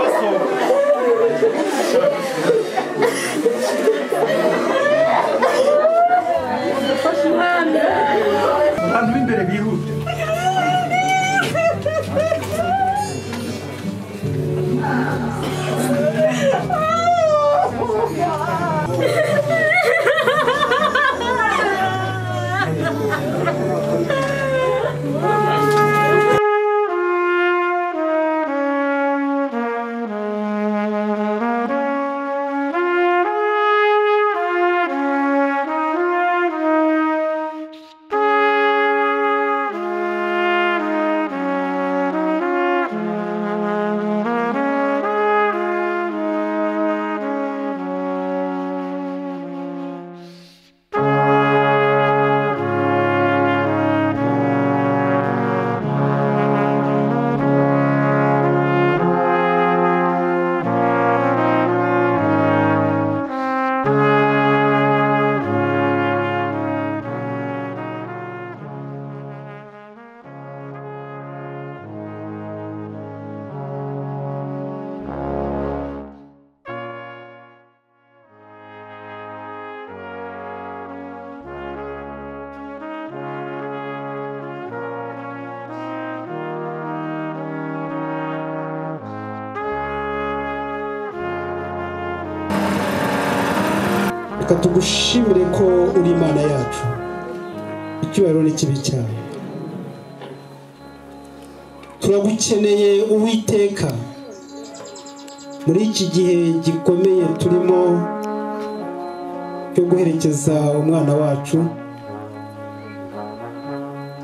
Basohoka. Abantu b'imbere bihute. Reka tugushimire ko uri Imana yacu, icyubahiro ni kibi cyane. Turagukeneye Uwiteka muri iki gihe gikomeye turimo cyo guherekeza umwana wacu.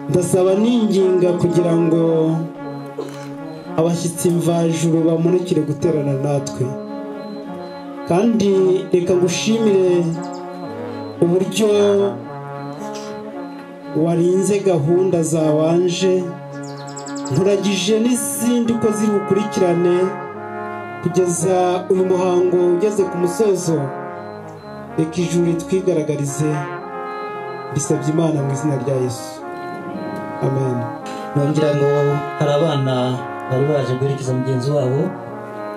Ndasaba ninginga kugira ngo abashyitsi mvajuru bamunukire guterana natwe. Kandi reka ngushimire uburyo warinze gahunda zawanje, nkuragije n'izindi uko ziri bukurikirane kugeza uyu muhango ugeze ku musozo. Reka ijuru twigaragarize, bisabye Imana mu izina rya Yesu, amen. Nongera ngo hari abana bari baje guherekeza mugenzi wabo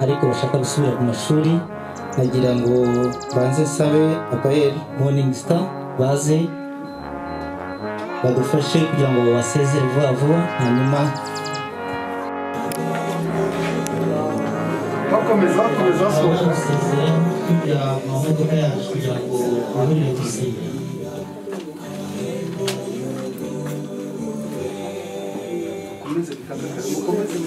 ariko bashaka gusubira ku mashuri, nagira ngo banze sabe Abael Morning Star baze badufashe kugira ngo babasezere vuba vuba, hanyuma bakomeza bakomeza basohoka. Kujya mu modoka yacu kugira ngo bahurire gusenga. Mukomeze bikandakara, mukomeze.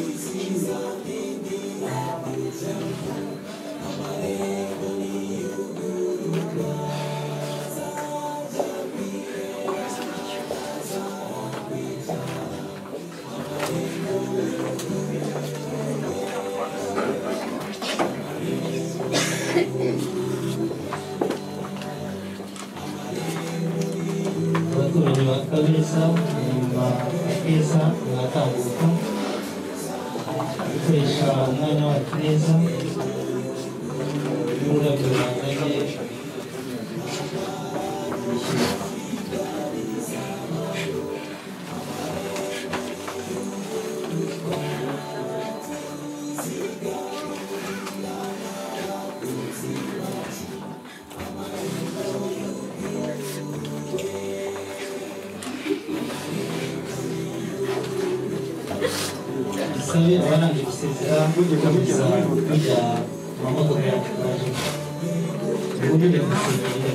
Abaturanyi ba Kabeza inyuma ya Keza mwatambuka, gukoresha umwanya wacu neza n'ururabyo bazanye. Dusabe abarangije gusezera gukomeza kujya mu mamodoka yacu baje duhurire gusezera.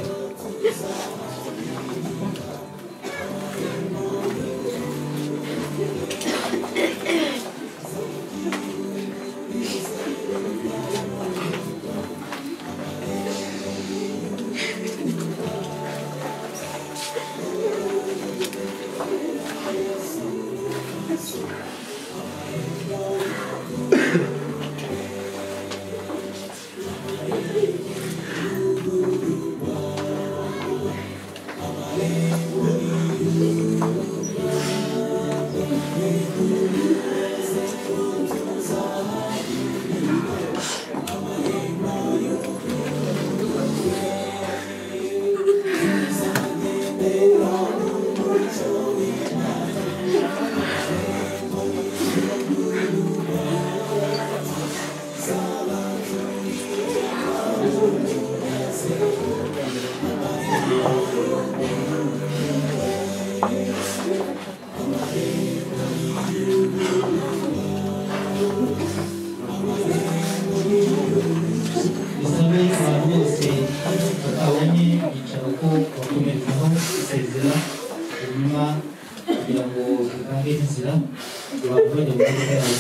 Dusabe abantu bose batabonye ibyicaro ko bakomerezaho gusezera, hanyuma kugira ngo dutange inzira abantu bajya mu modoka yabo.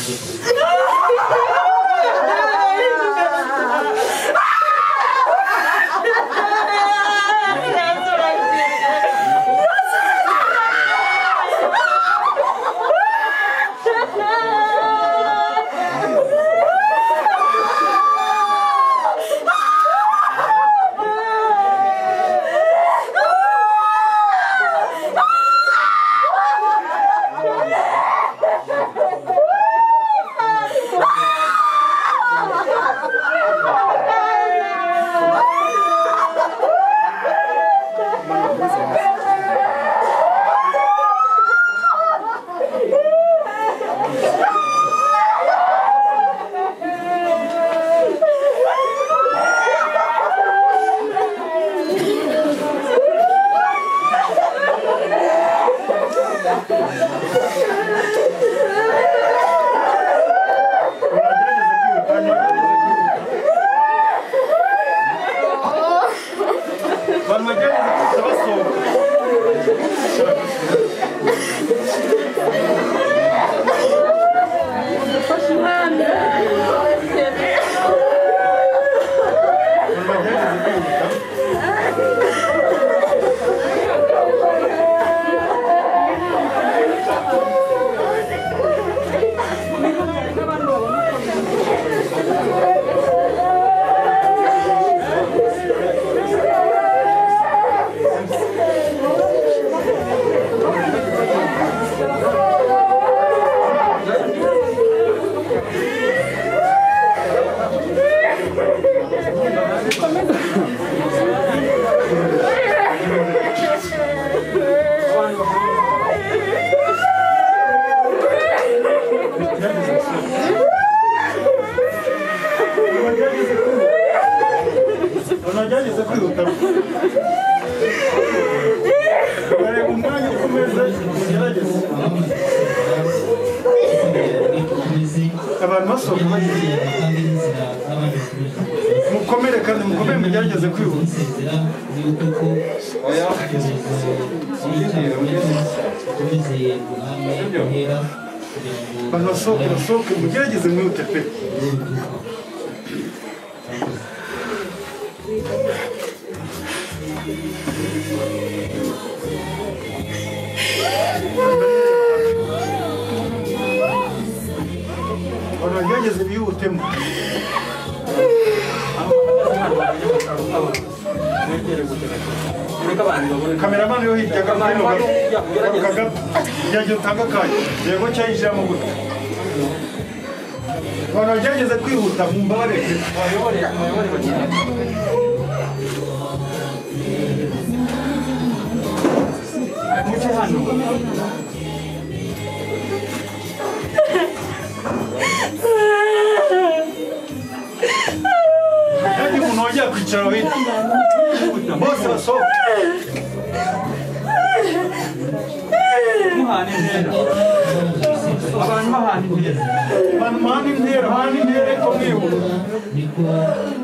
Abantu basohoka mukomere kandi mukomere mugerageze kwihuta. Abantu basohoke basohoke mugerageze mwihute pe. Abantu bagerageze bihutemo. Kameramani yo hirya gerageza utange akanya yego cyayinjiramo gutya. Abantu bagerageze kwihuta mumbabarire. Muce hano. Kandi umuntu wongera kwicara hirya bose basohoke. Muhana intera. Abantu bahana intera. Abantu bahana intera, bahana intera ariko mwihuta. Niko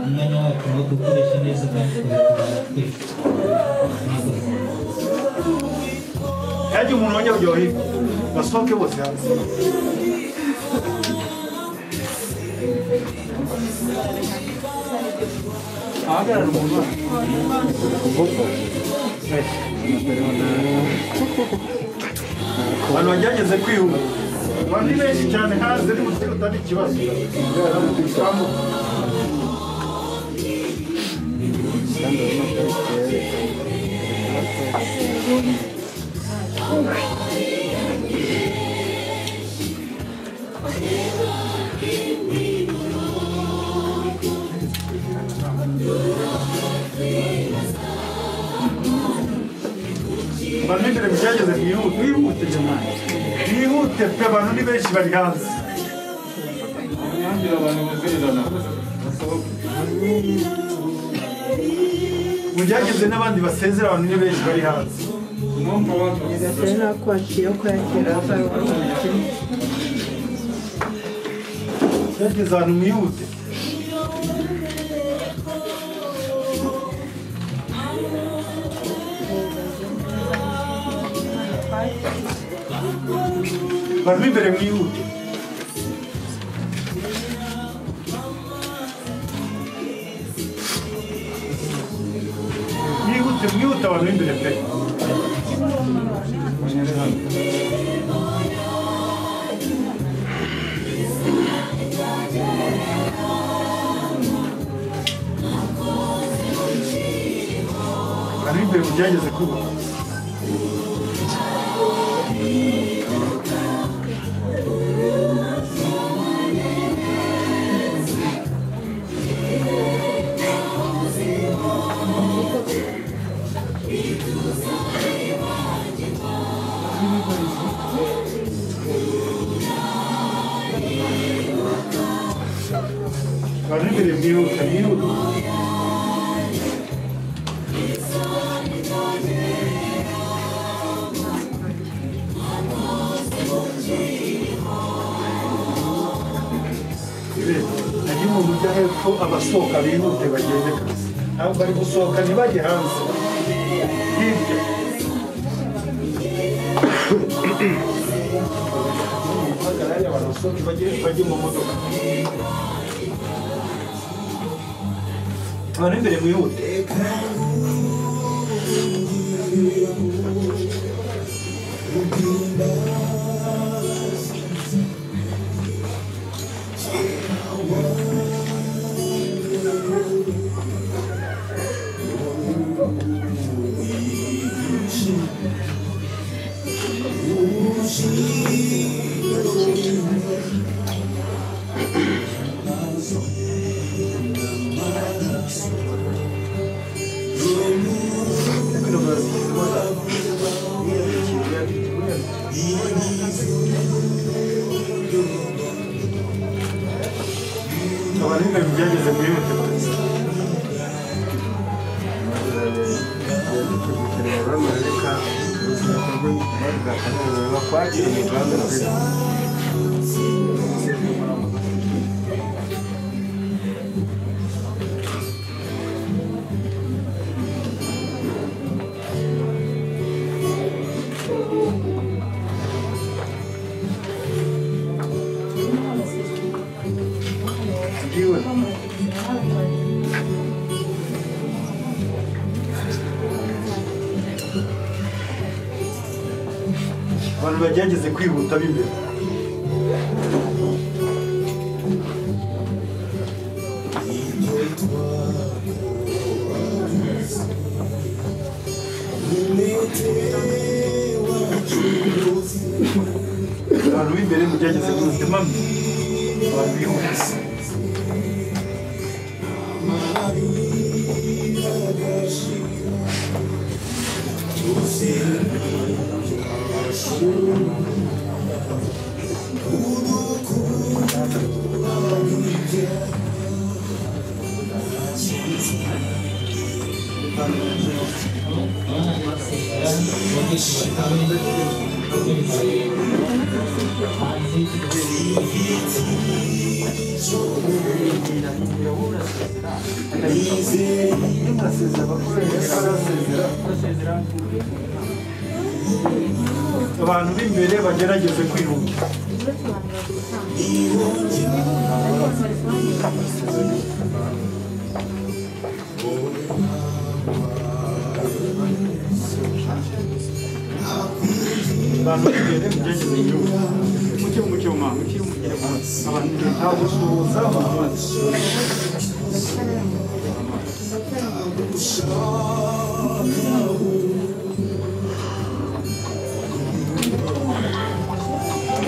umwanya wacu wo gukoresha neza kandi tukabikora twese. Ntihagire umuntu wongera kujya hirya basohoke bose hanze. Ahagarara umuntu. Abantu bagerageze kwihuta. Abantu ni benshi cyane hanze ni mutihuta ni ikibazo. Abantu b'imbere mugerageze mwihute, mwihute jamani. Mwihute pe, abantu ni benshi bari hanze. Mugerageze n'abandi basezera, abantu ni benshi bari hanze. Nyagasani nakwakira kwakira Gerageza ahantu mwihute. Abantu b'imbere mwihute. Mwihute, mwihute abantu b'imbere pe. Abantu b'imbere mugerageze kubaka. Abantu b'imbere mwihute, mwihute. Hari umuntu ujya hepfo abasohoka bihute bagende kabisa. Ntabwo bari gusohoka ntibajye hanze. Hirya. Hagarara abantu basohoke bajye mu modoka. Abantu b'imbere mwihute. Abantu b'imbere mugerageze mwihute kabisa. Abantu bagerageze kwihuta b'imbere. Abantu b'imbere mugerageze kwihuta mami. Abantu bihute. Abantu b'imbere bagerageze kwihuta. Abantu b'imbere mugerageze kwihuta. Muke muke mama, muke mugere abantu nta gusuhuza abantu.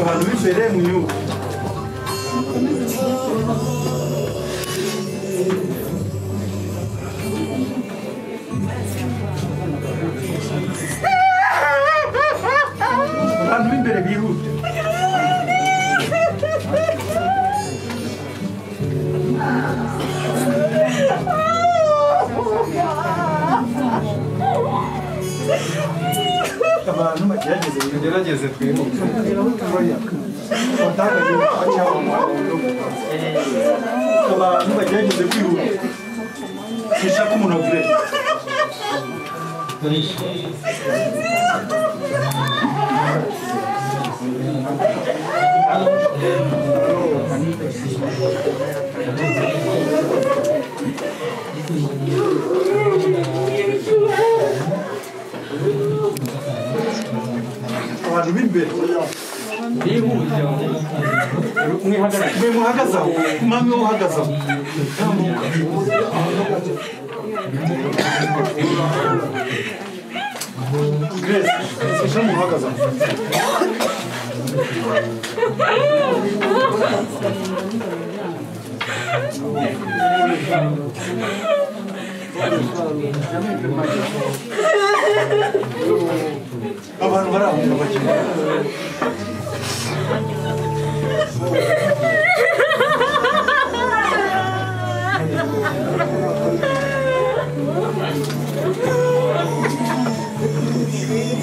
Abantu b'imbere mwihute. Abantu b'imbere bihute. Tugerageze twihute. Abantu bagerageze kwihuta. Sinshaka umuntu avure. Abantu b'imbere mwe muhagaze aho, mami uhagaze aho. Tambuka. Grace, sinshaka umuntu uhagaze aho. Abantu barahunga bakina.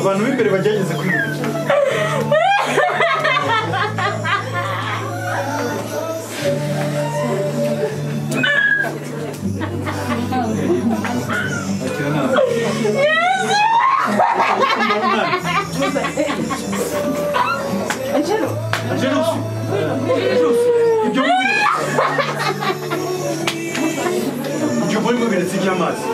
Abantu b'imbere bagerageze kwihuta. Ibyo muri biretse iby'amazi.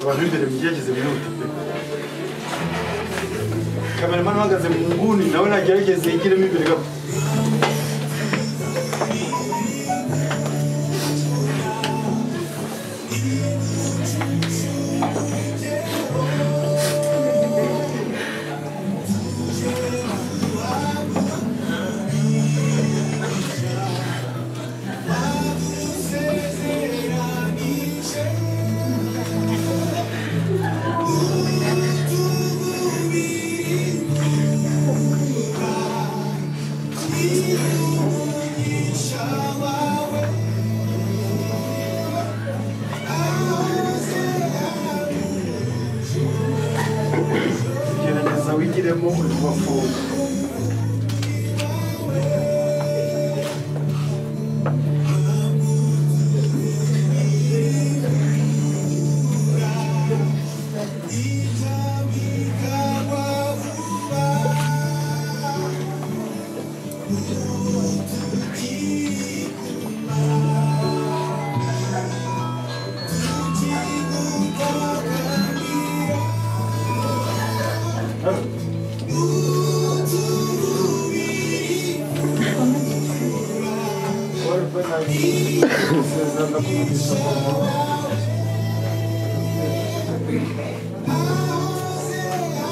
Abantu b'imbere mugerageze bihute pe. Kameramani uhagaze mu nguni nawe nagerageze yigiremo imbere gato. Gerageza wigiremo uri kubafunga.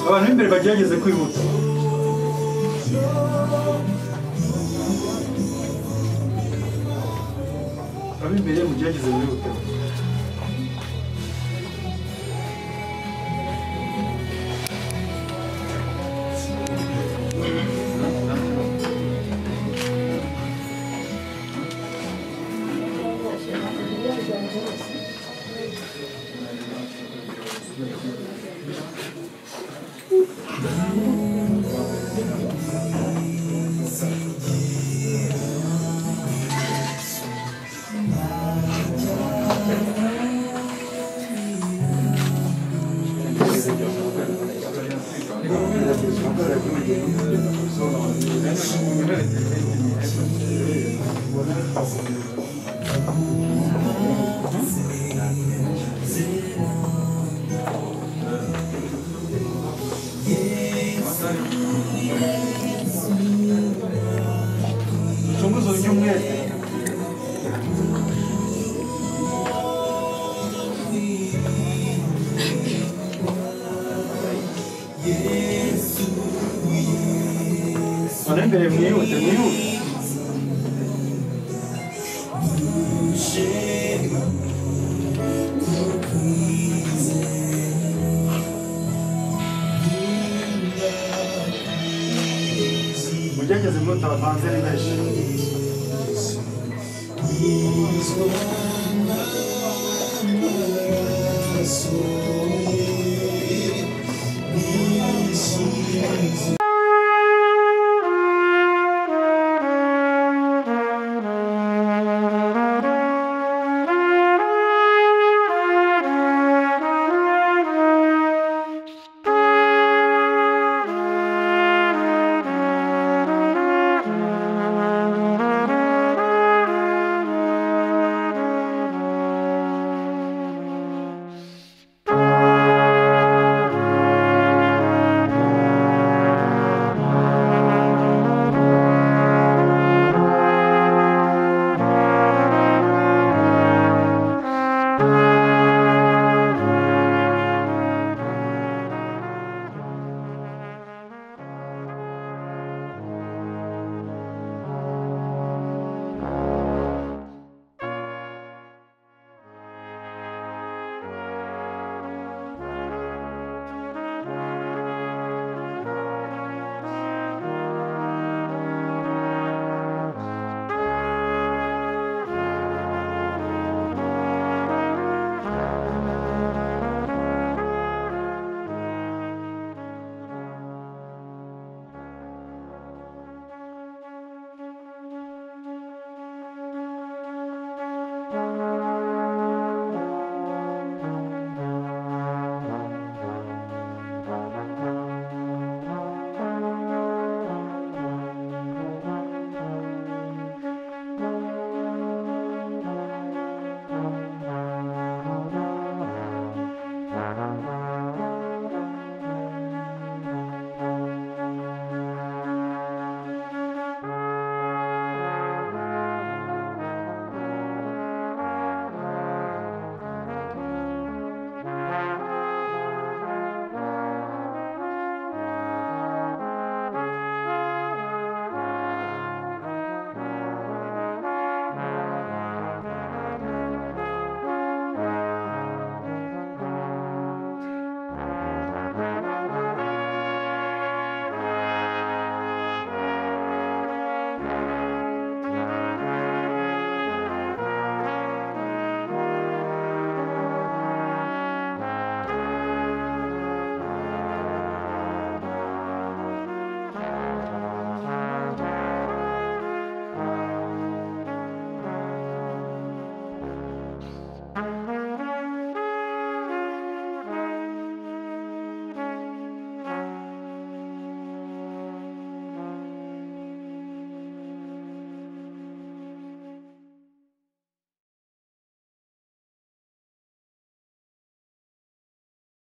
Abantu b'imbere bagerageze kwihuta. Ab'imbere mugerageze mwihute. Imbere mwihute, mwihute. Mugerageze mwihuta, bavanze ni benshi.